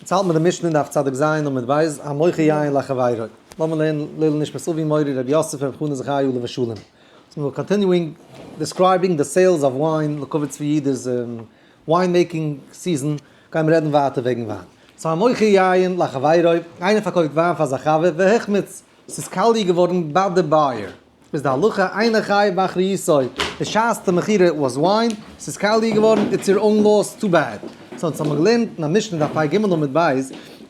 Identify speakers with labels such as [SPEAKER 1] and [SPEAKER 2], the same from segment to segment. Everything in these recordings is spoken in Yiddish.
[SPEAKER 1] יעצט האלט מען די משנה אין דף צדיק ז עמוד ב', המוכר יין לחבירו. לאמיר לערנען לעילוי נשמת אבי מורי רבי יוסף רבי חנא זכרי' עליו השלום. So we're continuing describing the sales of wine, לכבוד צבי יהודה'ס wine making season, גייען מיר רעדן ווייטער וועגן וויין. So המוכר יין לחבירו, איינער פארקויפט וויין פאר זיין חבר, והחמיץ, ס'איז קאליע געווארן ביי די buyer. איז די הלכה אינו חייב באחריותו, בשעת די מכירה was wine, ס'איז קאליע געווארן, it's your own loss, too bad. So אונז האבן געלערנט אין א משנה דף פ ג עמוד ב',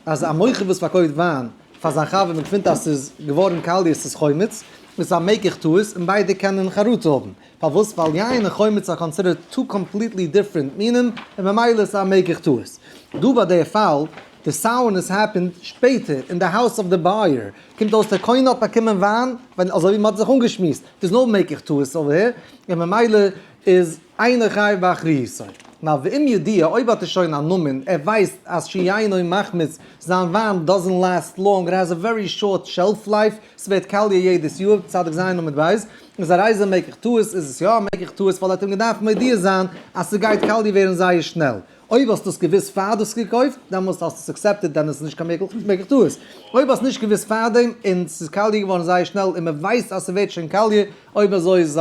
[SPEAKER 1] אז א מוכר וואס פארקויפט וויין פאר זיין חבר און געפינט אז ס'איז געווארן קאליע ס'איז חומץ, איז א מקח טעות און ביידע קענען חרטה האבן. פארוואס? ווייל יין און חומץ are considered two completely different מינים און ממילא איז א מקח טעות. דא ביי די פאל, די sourness happened שפעטער אין די house of the buyer, קומט אויס דער קונה האט באקומען וויין ווען אזוי ווי מען האט זיך אנגעשמועסט, there's no מקח טעות over here, און ממילא איז אינו חייב באחריותו. נאר ואם ידיע, אויב האט ער שוין א נאמען, ער ווייסט אז שיינו מחמיץ, זיין וויין doesn't last long, it has a very short shelf life, ס'ווערט קאליע יעדעס יאר, צדיק ז' עמוד ב', איז הרי זה מקח טעות, איז עס יא א מקח טעות ווייל ער האט אים געדארפט מודיע זיין אז ס'גייט קאליע ווערן זייער שנעל. אויב האסטו עס געוואוסט פאר דו האסט געקויפט, דעמאלסט האסטו עס accepted, דען איז עס נישט קיין מקח טעות. אויב האסט נישט געוואוסט פארדעם און ס'איז קאליע געווארן זייער שנעל און מ'ווייסט אז ס'ווערט שוין קאליע, אויב אזוי איז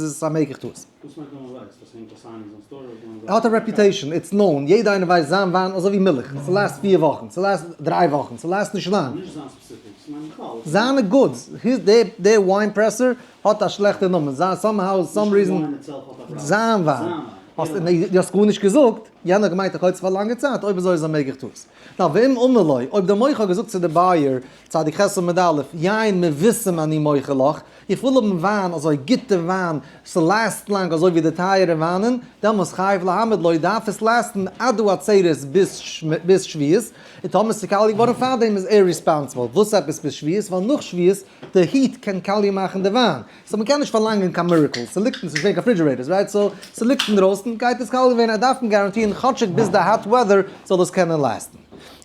[SPEAKER 1] עס א מקח טעות.
[SPEAKER 2] וואס מיינט מען ווייסט? אז ס'הענגט א sign אין זיין store אדער מען
[SPEAKER 1] ער האט א reputation, it's known, יעדער איינער ווייסט זיין וויין אזוי ווי מילך, ס' last פיר וואכן, ס' last דריי וואכן, ס' last נישט לאנג.
[SPEAKER 2] נישט זיין specific, ס'מיינט בכלל.
[SPEAKER 1] זיינע goods, his, דער wine pressure האט א שלעכטע נאמען, זיין somehow, some reason, זיין וויין. האסט דו האסט גארנישט געזאגט, יענער האט געמיינט ער קויפט עס פאר א לאנגע צייט, אויב אזוי איז א מקח טעות. נאר ואם אמר לו, אויב דער מוכר האט געזאגט צו די buyer, צדיק ח' עמוד א', יין מבושם אני מוכר לך, איך וויל האבן וויין, אזוי גוטע וויין, ס' last לאנג אזוי ווי די טייערע וויינען, דעמאלס חייב להעמיד לו, דארף עס last ן עד העצרת ביז שביעית, און טאמער ס'איז קאליע געווארן פארדעם איז ער responsible, וואס עפעס ביז שביעית, ווייל נאך שביעית, די heat קען קאליע מאכן די וויין, so מ'קען נישט פארלאנגען קיין miracle, ס'ליגט אין, ס'נישט געווען קיין refrigerators right, so ס'ליגט אינדרויסן גייט עס קאליע ווערן, ער דארף אים גאראנטירן כאטשיג ביז די hot weather זאל עס קענען last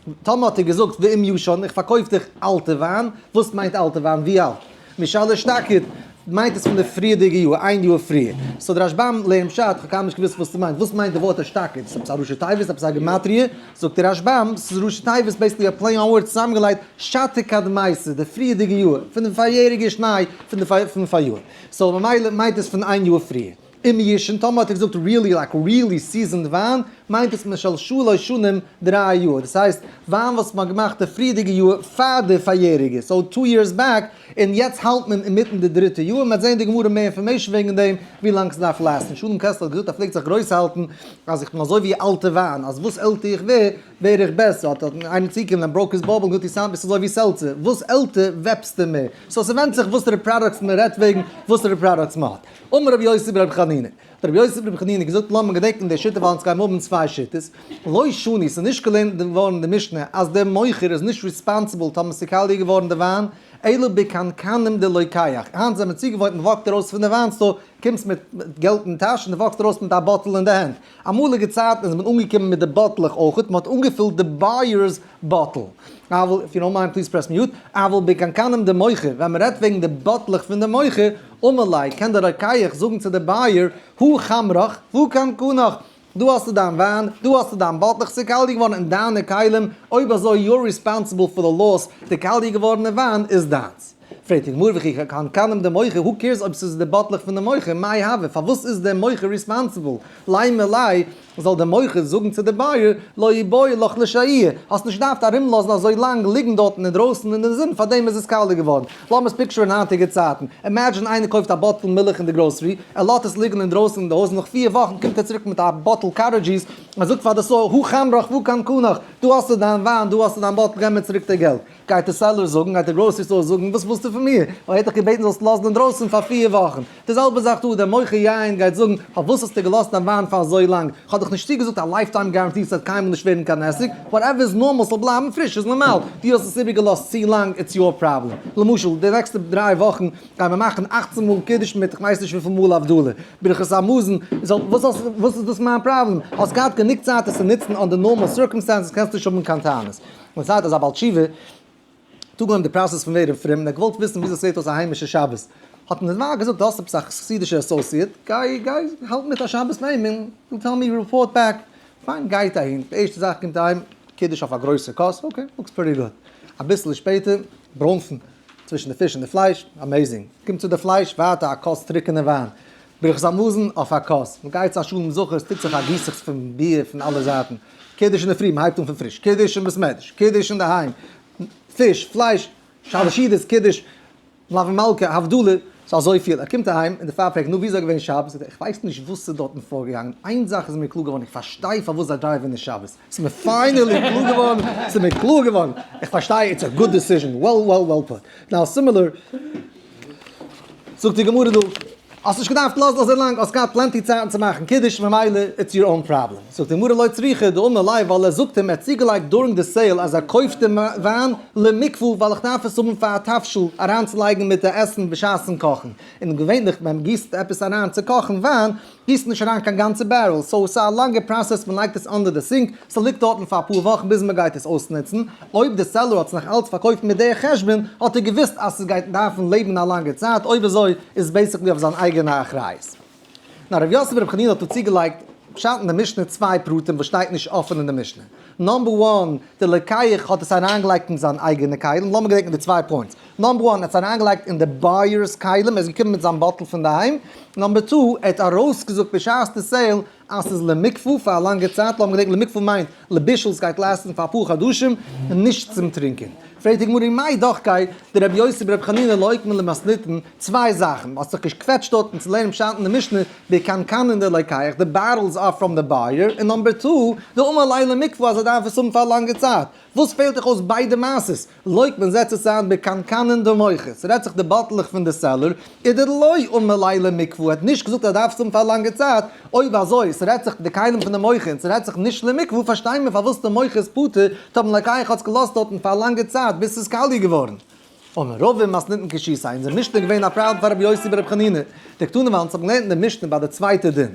[SPEAKER 1] ן. טאמער האט ער געזאגט ואם ישן, איך פארקויף דיך אלטע וויין, וואס מיינט אלטע וויין? ווי אלט? משל אשתקד, מיינט עס פון די פריערדיגע יאר, איין יאר פריער. so דער רשבם לערנט פשט, כ'האב קיינמאל נישט געוואוסט וואס ס'מיינט, וואס מיינט די ווארט אשתקד? ס'איז עפעס א ראשי תיבות? עפעס א גימטריא? זאגט דער רשבם, ס'איז ראשי תיבות basically א play on words צוזאמגעלייגט, שתא קדמייתא, די פריערדיגע יאר, פון די פאריעריגע שניי, פון די פון פאריאר. so ממילא מיינט עס פון איין יאר פריער. אם ישן, טאמער האט ער געזאגט really like really seasoned וויין, מיינט עס משל שלש שנים, דריי יאר. דאס הייסט, וויין וואס מ'האט געמאכט די פריערדיגע יאר פאר די פאריעריגע, so two years back, און יעצט האלט מען אינמיטן די דריטע יאר, מ'וועט זען אין די גמרא מער information וועגן דעם, ווי לאנג ס'דארף last ן. שלום קעסלער האט געזאגט ער פלעגט זיך גרויס האלטן אז איך בין אזוי ווי אלטע וויין, אז וואס עלטער איך ווער, ווער איך בעסער. האט איינער צוגעקומען און broke his bubble און געזאגט איר sound ביסט אזוי ווי seltzer, וואס עלטער וועפסטו מער. so ס'ווענדט זיך וואסערע products מ'רעדט וועגן, וואסערע products מ'האט. אמר רבי יוסי ברבי חנינא, האט רבי יוסי ברבי חנינא געזאגט לאמיר געדענקען די שיטה ווייל אונז גיימיר האבן צוויי שיטות, לא שנו, ס'איז נישט געלערנט געווארן אין די משנה אז דער מוכר איז נישט responsible טאמער ס'איז קאליע געווארן די וויין, אלא בקנקנים דלוקח, היינט זעמיר צוגעוואוינט מען walk ט ארויס פון די וויין store, קומסט מיט געלט אין טאש און דו walk סט ארויס מיט א bottle אין די הענט, אמאליגע צייטן איז מען אנגעקומען מיט די באטלעך אויכעט, מען האט אנגעפילט די buyer's bottle. אבל, if you don't mind please press mute, אבל בקנקנים דמוכר, ווען מען רעדט וועגן די באטלעך פון די מוכר, אמר ליה, קען דער רוקח זאגן צו די buyer, הא חמרך, והא קנקנך, דא האסטו דיין וויין, דא האסטו דיין באטלעך, ס'איז קאליע געווארן אין דיינע כלים, אויב אזוי you're responsible for the loss, די קאליע געווארענע וויין איז דיינס. פרעגט די גמרא וכי קנקנים דמוכר, who cares אויב ס'איז די באטלעך פון די מוכר, מאי הוי, פארוואס איז דער מוכר responsible, לימא ליה, זאל דער מוכר זאגן צו די buyer, לא איבעי לך לשהויי, האסט נישט געדארפט ארומלאזן אזוי לאנג ליגן דארטן אינדרויסן אין די זון, פארדעם איז עס קאליע געווארן. לאמיר עס picture ן היינטיגע צייטן, imagine איינער קויפט א bottle מילך אין די גראסערי, ער לאזט עס ליגן אינדרויסן אין די הויז, נאך פיר וואכן קומט ער צוריק מיט א bottle cottage cheese, ער זאגט פאר די seller, הא חמרך והא קנקנך, דא האסטו דיין וויין, דא האסטו דיין bottle, געב מיר צוריק די געלט. גייט די seller זאגן, גייט די grocery store זאגן, וואס ווילסטו פון מיר? ער האט דיך געבעטן זאלסט לאזן אינדרויסן פאר פיר וואכן. די זעלבע זאך דא, דער מוכר יין גייט זאגן, פארוואס האסטו געלאזט דיין וויין פאר אזוי לאנג? כ'האב דיך נישט צוגעזאגט א lifetime guarantee ס'וועט קיינמאל נישט ווערן קיין עסיג, whatever איז נארמאל ס'זאל בלייבן פריש איז נארמאל, דו האסט עס איבערגעלאזט צו לאנג it's your problem. למשל, די נעקסטע דריי וואכן גייען מיר מאכן אכצן מאל קידוש מיט כ'ווייס נישט וויפיל מאל הבדלה, ברכת המזון, וואס וואס איז דאס מיין פראבלעם? האסט געהאט גענוג צייט עס צו נוצן under normal circumstances קענסטו נישט האבן קיין טענות. און ס'האט אזא בעל תשובה אנגעהויבן די process פון ווערן פרום און ער האט געוואלט וויסן וויאזוי ס'זעט אויס א היימישע שבת, האט אים די ווייב געזאגט דו האסט עפעס א חסידישע associate, גיי גיי האלט מיט א שבת ביי אים און tell me report back, פיין גייט אהין, די ערשטע זאך קומט אהיים. קידוש אויף א גרויסע כוס, okay, looks pretty good. אביסל שפעטער, ברוינפן צווישן די פיש און די פלייש, amazing. קומט צו די פלייש, ווייטער א כוס טרוקענע וויין. ברכת המזון אויף א כוס. מען גייט צו א שלום זכר, עס טוט זיך א גיסעכץ פון ביר פון אלע זייטן. קידוש אינדערפרי, מען הייבט אן פון פריש. קידוש אין בית מדרש, קידוש אינדערהיים, פיש, פלייש, שלש סעודות, קידוש, מלוה מלכה, הבדלה, ס'איז אזויפיל. ער קומט אהיים און די ווייב פרעגט, נו ווי איז געווען שבת? זאגט ער, איך ווייס נישט וואס ס'איז דארטן פארגעגאנגען, איין זאך איז מיר קלאר געווארן, איך פארשטיי פארוואס זיי drive ן נישט שבת. ס'איז מיר finally קלאר געווארן, ס'איז מיר קלאר געווארן, איך פארשטיי, it's a good decision, well well well put. Now similar, זאגט די גמרא דא, האסט נישט געדארפט לאזן אזוי לאנג, האסט געהאט plenty צייטן צו מאכן קידוש, ממילא it's your own problem. זאגט די גמרא לא צריכא דאמר ליה ווייל ער זאגט אים, ער האט צוגעלייגט during די sale אז ער קויפט די וויין למקוה ווייל איך דארף עס האבן פאר א תבשיל אריינצולייגן מיט די עסן בשעת'ן קאכן, און געווענליך ווען מ'גיסט עפעס אריין צו קאכן וויין גיסט מען נישט אריין קיין גאנצע barrel, so ס'איז א לאנגע process מען לייגט עס under די sink, ס'ליגט דארטן פאר אפאר וואכן ביז מען גייט עס אויסנוצן, אויב די seller האט עס נאך אלץ פארקויפט מיט די חשבון האט ער געוואוסט אז ס'גייט דארפן לעבן א לאנגע צייט, אויב אזוי איז עס basically אויף זיין אייגענע אחריות. נאר ר' יוסף בר' חנינא האט דא צוגעלייגט פשט אין די משנה צוויי פרטים וואס שטייט נישט אפען אין די משנה. number one, די לוקח האט עס אריינגעלייגט אין זיין אייגענע כלים, לאמיר געדענקען די צוויי points. Number one, ער האט עס אריינגעלייגט אין די buyer's כלים, ער איז געקומען מיט זיין bottle פון דערהיים. Number two, ער האט ארויסגעזאגט בשעת די sale אז ס'איז למקוה פאר א לאנגע צייט, לאמיר געדענקען למקוה מיינט לבישול, ס'גייט last ן פאר אפאר חדשים, און נישט צום טרינקען. פרעגט די גמרא מאי דוחקיה דרבי יוסי ברבי חנינא לאוקמי למתניתין, צוויי זאכן, האסט זיך געקוועטשט דארטן צו לערנען פשט אין די משנה, בקנקנין דלוקח, די bottles are from the buyer, און number two, דאמר ליה למקוה אז ער דארף עס האבן פאר א לאנגע צייט. וואס פעלט דיך אויס ביידע מעשות? לוקמן זעצט עס איין בקנקנין דמוכר, ס'רעדט זיך די באטלעך פון די seller, ודלא אמר ליה למקוה האט נישט געזאגט אז דארפסט האבן פאר א לאנגע צייט, אויב אזוי ס'רעדט זיך די כלים פון די מוכר און ס'רעדט זיך נישט למקוה פארשטיי מיר פארוואס די מוכר איז פטור טאמער לוקח האט עס געלאזט דארטן פאר א לאנגע צייט ביז ס'איז קאליע געווארן. אמר רבא מתניתין קשיתיה, אונזער משנה איז געווען א פראבלעם פאר רבי יוסי ברבי חנינא, דקתני ווייל אונז האבן געלערנט אין די משנה ביי די צווייטע דין,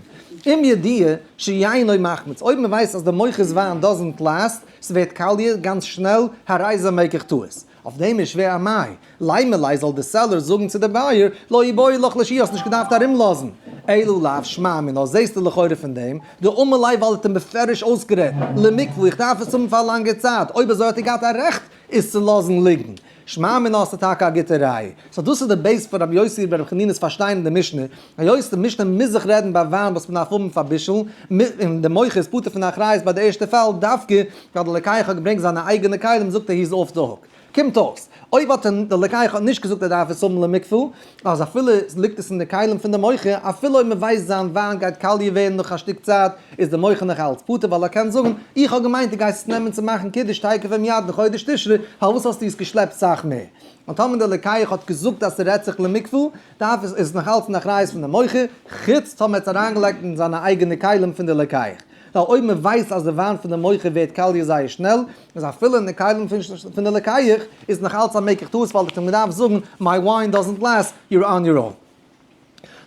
[SPEAKER 1] אם ידוע שיינו מחמיץ, אויב מ'ווייסט אז די מוכר'ס וויין doesn't last, ס'ווערט קאליע גאנץ שנעל, הרי זה מקח טעות. אויף דעם איז שווער אמאי לימא ליה זאל די seller זאגן צו די buyer, לא איבעי לך לשהויי האסט נישט געדארפט ארומלאזן. אלא לאו שמע מינה זעסטו לכאורה פון דעם, דאמר ליה ווייל ער האט אים בפירוש אויסגערעדט, למקוה איך דארף עס האבן פאר א לאנגע צייט, אויב אזוי האט ער געהאט א רעכט עס צו לאזן ליגן. שמע מינה האסטו טאקע א גוטע ראיה. So דאס איז די base פון רבי יוסי ברבי חנינא'ס פארשטיין אין די משנה, היות די משנה מוז זיך רעדן ביי וויין וואס מ'דארף האבן פאר בישול, און די מוכר איז פטור פון די אחריות ביי די ערשטע פאל דווקא ווייל די לוקח האט געברענגט זיינע אייגענע כלים זאגט ער he is off the hook. קומט אויס, אויב האט די לוקח האט נישט געזאגט ער דארף עס האבן למקוה, אז אפילו ליגט עס אין די כלים פון די מוכר, אפילו אויב מ'ווייסט זיין וויין גייט קאליע ווערן נאך א שטיק צייט, איז די מוכר נאך אלץ פטור ווייל ער קען זאגן, איך האב געמיינט דו גייסט עס נעמען צו מאכן קידוש תיכף ומיד אין חודש תשרי, פארוואס האסטו עס געשלעפט סאך מער? און טאמער דער לוקח האט געזאגט אז ס'רעדט זיך למקוה, דארף עס איז נאך אלץ אין אחריות פון די מוכר, חוץ טאמער ער האט עס אריינגעלייגט אין זיינע אייגענע כלים פון די לוקח. ווייל אויב מען ווייסט אז די וויין פון די מוכר ווערט קאליע זייער שנעל, איז אפילו אין די כלים פון די לוקח איז נאך אלץ א מקח טעות ווייל ער האט אים געדארפט זאגן my wine doesn't last, you're on your own.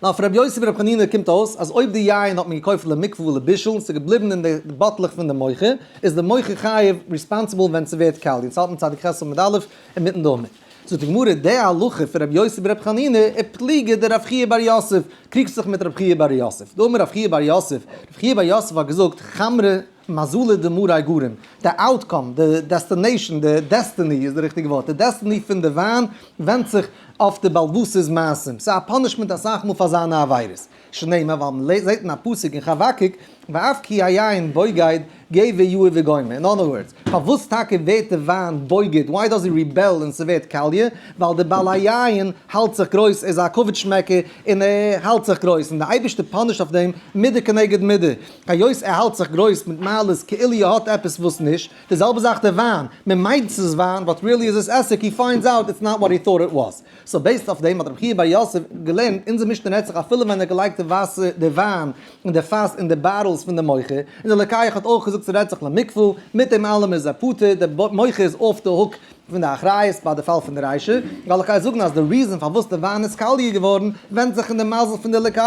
[SPEAKER 1] נאר פון רבי יוסי ברבי חנינא קומט אויס אז אויב די יין האט מען געקויפט למקוה ולבישול און ס'איז געבליבן אין די באטלעך פון די מוכר, איז די מוכר חייב responsible ווען ס'ווערט קאליע, און ס'האלט מען צדיק ח' עמוד א' אינמיטן די עמוד. זאגט די גמרא, די הלכה פון רבי יוסי ברבי חנינא ופליגא דרב חייא בר יוסף, קריגט זיך מיט רב חייא בר יוסף. דאמר רב חייא בר יוסף, רב חייא בר יוסף האט געזאגט, חמרא מזלא דמריה גרים, די outcome, די destination, די destiny איז די ריכטיגע ווארט, די destiny פון די וויין ווענדט זיך אויף די בעל הבית'ס מעשים, ס'איז א punishment אסאך מאל פאר זיינע עבירות, שנאמר ווייל מען זעט אין א פסוק אין חבקוק, ואף כי היין בוגד גבר יאור וגומר, אין other words, פארוואס טאקע ווערט די וויין בוגד, why does he rebel און ס'ווערט קאליע, ווייל די בעל היין האלט זיך גרויס, ער איז א כבוד שמעקער און ער האלט זיך גרויס, און די אייבערשטער punish ט אויף דעם מידה כנגד מידה, היות ער האלט זיך גרויס מיט מעלות כאילו ער האט עפעס וואס נישט, די זעלבע זאך די וויין, מען מיינט ס'איז וויין but really איז עס עסיג, he finds out it's not what he thought it was. So based אויף דעם האט רבי חייא בר יוסף געלערנט, אונזער משנה רעדט זיך אפילו ווען ער האט געלייגט די וואסער, די וויין, אין די פאס אין די bottles פון די מוכר, און די לוקח האט אויך געזאגט ס'רעדט זיך למקוה, מיט דעם אלעם איז ער פטור, די מוכר איז off the hook פון די אחריות ביי די פאל פון די רישא, ווייל איך גיי זאגן אז די reason פארוואס די וויין איז קאליע געווארן ווענדט זיך אין די מזל פון די לוקח,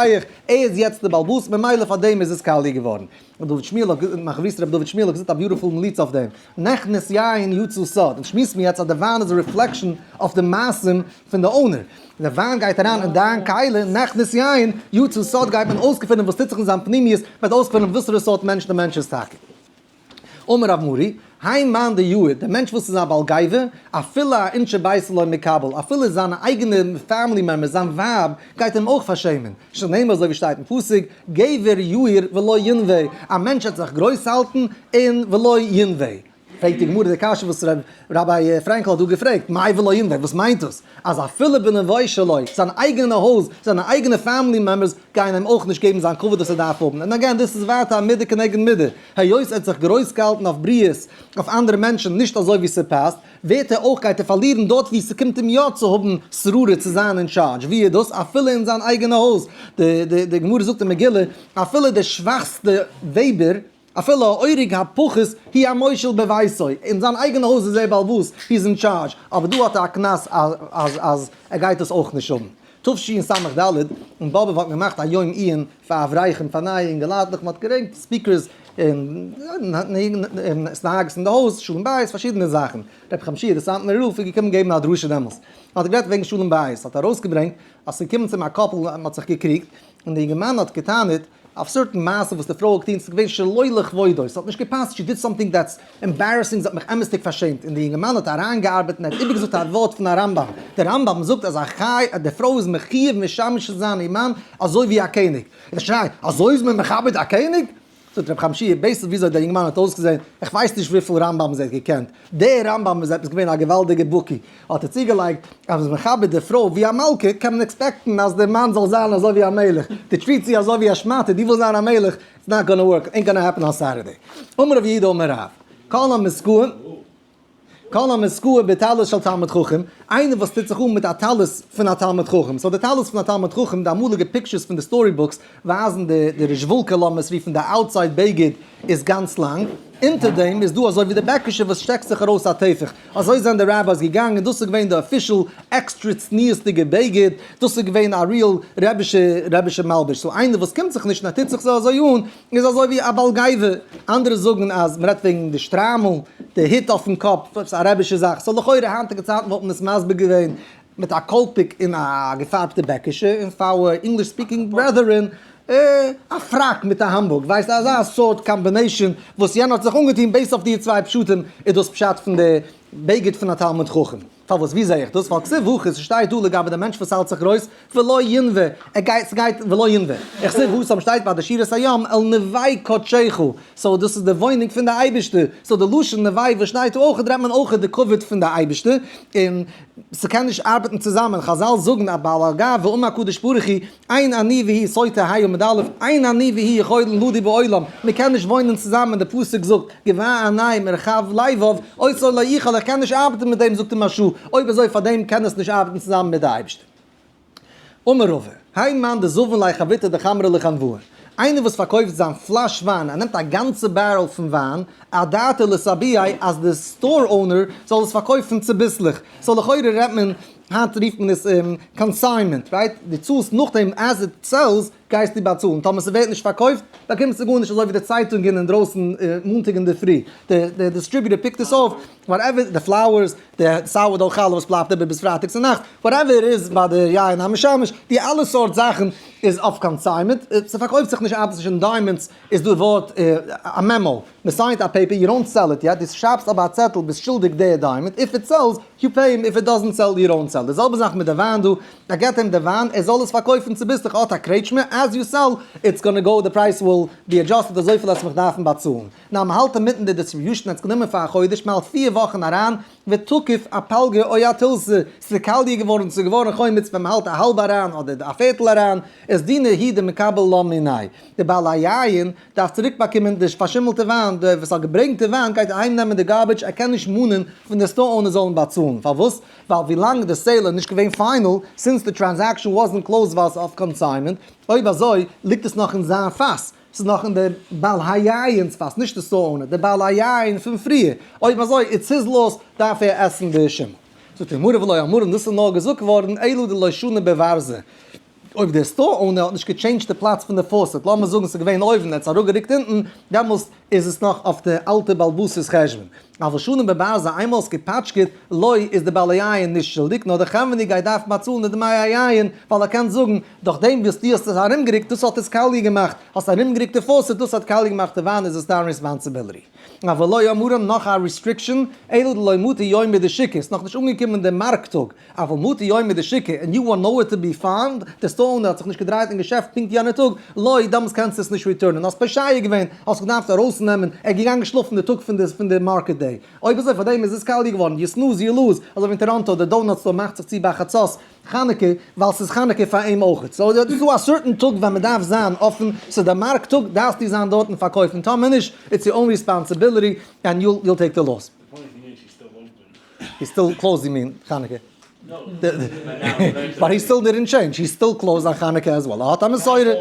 [SPEAKER 1] ער איז יעצט די בעל הבית ממילא פאר דעם איז עס קאליע געווארן. און דוד שמואל האט געזאגט, מיין חברותא רבי דוד שמואל האט געזאגט א beautiful מליצה אויף דעם, נכנס יין יצא סוד, אונז שמועסן מיר יעצט אז די וויין איז א reflection אויף די מעשים פון די owner, די וויין גייט אריין אין דיין כלי, נכנס יין יצא סוד גייט מען אויסגעפינען וואס טוט זיך אין זיין פנימיות, מען וועט אויסגעפינען וואסערע סארט מענטש די מענטש איז טאקע. אמר רב מרי, האי מאן דיהיב, דער מענטש וואס איז א בעל גאווה, אפילו אינשי ביתיה לא מקבל, אפילו זיינע אייגענע family members, זיין ווייב, גייט אים אויך פארשעמען. שנאמר אזוי ווי שטייט אין פסוק, גבר יהיר ולא ינוה, א מענטש וועט זיך גרויס האלטן און ולא ינוה. פרעגט די גמרא די קשיא וואס ראביי פרענקל האט דא געפרעגט, מאי ולא ינוה, וואס מיינט דאס? אז אפילו בנוה שלו, זיין אייגענע הויז, זיינע אייגענע family members גייען אים אויך נישט געבן זיין כבוד וואס ער דארף האבן. און again, דאס איז ווייטער א מידה כנגד מידה, היות ער האט זיך גרויס געהאלטן אויף בריות, אויף אנדערע מענטשן, נישט אזוי ווי ס'פאסט, ווערט ער אויך גייט ער פארלירן דארט וואו ס'קומט אים יא צו האבן שררה צו זיין אין טשארדזש, ווי איז דאס? אפילו אין זיין אייגענע הויז, די די גמרא זאגט אין מגילה, אפילו די שוואכסטע וועבער, אפילו האורג הפחות הוא המושל בביתו, אין זיין אייגענע הויז איז ער בעל הבית, he is in charge, אבער דא האט ער א קנס אז אז ער גייט עס אויך נישט האבן. תשס"ד, אין באבוב האט מען געמאכט א יום עיון פאר אברכים פאר נייע אינגעלייטלעך, מען האט געברענגט speakers און snacks אין די הויז, שלום בית, פארשידענע זאכן, רבי חיים שיע דער סאטמארער רב איז געקומען געבן א דרשה דעמאלס, האט ער גערעדט וועגן שלום בית, האט ער ארויסגעברענגט אז ס'איז געקומען צו אים א couple מען האט זיך געקריגט, און די אינגערמאן האט געטענה'ט אויף certain מעשה וואס די פרוי האט געטון, ס'איז געווען שלא לכבודו, ס'האט נישט געפאסט, she did something that's embarrassing, זי האט מיך אמת'דיג פארשעמט, און די אינגערמאן האט אריינגעארבעט און ער האט איבערגעזאגט א ווארט פון א רמב"ם, דער רמב"ם זאגט אז א חי אז די פרוי איז מחיוב משמש צו זיין איר מאן אזוי ווי א קעניג, ער שרייט, אזוי איז מען מכבד א קעניג? זאגט רבי חיים שיע, based אויף וויאזוי דער אינגערמאן האט אויסגעזען, איך ווייס נישט וויפיל רמב"ם'ס ער האט געקענט, דער רמב"ם איז עפעס געווען א געוואלדיגער בקי, האט ער צוגעלייגט, אז מ'איז מכבד די פרוי ווי א מלכה, קען מען expect ן אז דער מאן זאל זיין אזוי ווי א מלך, דו treat סט זי אזוי ווי א שמאטע, דו ווילסט זיין א מלך, it's not gonna work, ain't gonna happen on Saturday. אמר רב יהודה אמר רב, כל המתגאה, כל המתגאה בטלית של תלמיד חכם, איינער וואס טוט זיך אן מיט א טלית פון א תלמיד חכם, so די טלית פון א תלמיד חכם, די אמאליגע pictures פון די story books ווייזן די די רעזשוואלקע לאמיר עס רופן די outside בגד איז גאנץ לאנג, אונטער דעם איז דא אזוי ווי די בעקישע וואס שטעקט זיך ארויס א טפח, אזוי זענען די rabbis געגאנגען, דאס איז געווען די official עקסטרע צניעות'דיגע בגד, דאס איז געווען א real רעבישע רעבישע מלבוש, so איינער וואס קומט זיך נישט און ער טוט זיך זיי אזוי אן, איז אזוי ווי א בעל גאווה, אנדערע זאגן אז מ'רעדט וועגן די שטריימל, די הוט אויפן קאפ, עפעס א רעבישע זאך, so לכאורה היינטיגע צייטן וואלט מען עס מסביר געווען מיט א קאלפיק און א געפארבטע בעקישע, און פאר our English speaking brethren, א פראק מיט א האמבורג, ווייסט אזא סארט combination וואס יענער האט זיך אנגעטון based אויף די צוויי פשטים איז דאס פשט פון די בגד פון א תלמיד חכם. פארוואס ווי זעה איך דאס? ווייל כתיב הכא ס'שטייט דא לגבי די מענטש וואס האלט זיך גרויס ולא ינוה, ער גייט ס'גייט ולא ינוה, וכתיב התם שטייט ביי די שירת הים אל נוה קדשך, so דאס איז די וואוינונג פון די אייבערשטער, so די לשון נוה וואס שטייט דא אויך רעדט מען אויך די כבוד פון די אייבערשטער, און ס'קען נישט ארבעטן צוזאמען, חזל זאגן א בעל הגאווה אמר הקדוש ברוך הוא אין אני והוא סוטה ה' עמוד א', אין אני והוא יכולין לדור בעולם, מען קען נישט וואוינען צוזאמען, די פסוק זאגט, גבה עיניים מרחב לבב, אותו לא אוכל, איך קען נישט ארבעטן מיט דעם זאגט די מהרש"א, אויב אזוי פאר דעם קען עס נישט ארבעטן צוזאמען מיט די אייבערשטער. אמר רבא, האי מאן דזבין ליה חביתא דחמרא לחנוואה, איינער וואס פארקויפט זיין פלאש וויין, ער נעמט א גאנצע barrel פון וויין, אדעתא לסביעיה אז די store owner זאל עס פארקויפן צוביסלעך, so לכאורה רעדט מען היינט רופט מען עס consignment, right? דו צאלסט נאכדעם as it sells גייסטו באצאלן, טאמער ס'ווערט נישט פארקויפט באקומסטו גארנישט אזוי ווי די צייטונגען אינדרויסן מאנטאג אינדערפרי, די distributor pick ט עס אויף, whatever, די flowers, די sourdough חלה וואס בלייבט איבער ביז פרייטאג צונאכטס, whatever it is ביי די יין המשמש, די אלע סארט זאכן איז אויף consignment, ס'פארקויפט זיך נישט ארבעט נישט אין diamonds איז דא ווארט א memo, מען sign ט א paper, you don't sell it yet, דו שרייבסט אבער א צעטל ביסט שולדיג די diamond, if it sells, you pay him, if it doesn't sell, you don't sell. די זעלבע זאך מיט די וויין דא, ער געבט אים די וויין, ער זאל עס פארקויפן צוביסלעך, האט א קרעטשמע, as you sell, it's gonna go, the price will be adjusted אזויפיל אז מיך דארפן באצאלן. נאר מען האלט אינמיטן די distribution, האט עס גענומען פאר א חודש, מען האלט פיר וואכן אריין, ותקיף א פלגא או א תילתא, ס'איז קאליע געווארן, ס'איז געווארן חומץ ווען מען האלט א האלב אריין אדער א פערטל אריין, איז דינא הוא דמקבל לה מיניה. די בעל היין דארף צוריק באקומען די פארשימלטע וויין, דער וואס האט געברענגט די וויין גייט אהיים נעמען די garbage, ער קען נישט מאנען פון די store owner זאלן באצאלן, פארוואס? ווייל ווילאנג די sale איז נישט געווען final, since די transaction wasn't closed ווייל ס'איז אויף consignment, אויב אזוי ליגט עס נאך אין זיין פאס, ס'איז נאך אין די בעל היין'ס פאס, נישט די store owner, די בעל היין פון פריער, אויב אזוי it's his loss, דארף ער עסן די שימל. זאגט די גמרא ולא אמרן, דאס איז נאר געזאגט געווארן אלא דלא שני בוורזא. אויב דער store owner האט נישט גע change ט די פלאץ פון די faucet, לאמיר זאגן ס'איז געווען אויבן, ער האט עס אראפגערוקט אונטן, דעמאלסט איז עס נאך אויף די אלטע באלבוס'ס חשבון. אבל שנה בבעזה, איינמאל עס געפאטשקעט, לא איז די בעל היין נישט שולדיג, נאר די חנווני גייט דארפן באצאלן די דמי היין, ווייל ער קען זאגן, דורך דעם וואס דו האסט עס ארומגערוקט, דאס האט עס קאליע געמאכט, האסט ארומגערוקט די faucet, דאס האט קאליע געמאכט די וויין, איז עס דיין responsibility. אבל לא אמרן נאך א restriction, אלא דלא מטא יומא דשוקא, ס'נאך נישט אנגעקומען די מארק טאג, אבל מטא יומא דשוקא, and you are nowhere to be found, דער store owner האט זיך נישט געדרייט אין געשעפט פונקט יענע טאג, לא, דאמאלס קענסטו עס נישט return ען, האסט פושע געווען, האסט געדארפט ארויסנעמען, ער איז געגאנגען שלאפן די טאג פון די market day, אויב אזוי פארדעם איז עס קאליע געווארן, you snooze you lose, אזוי ווי אין טאראנטא די donut store מאכט זיך צו ביי חצות חנוכה, ווייל ס'איז חנוכה פאר אים אויכעט, so איז דא א certain טאג ווען מ'דארף זיין אפען, ס'איז די מארק טאג דארפסטו זיין דארט און פארקויפן, טאמער נישט, it's your own responsibility and you'll take the loss. He's still closed you mean חנוכה? But he still didn't change, he still closed on חנוכה as well, ער האט א מסורה.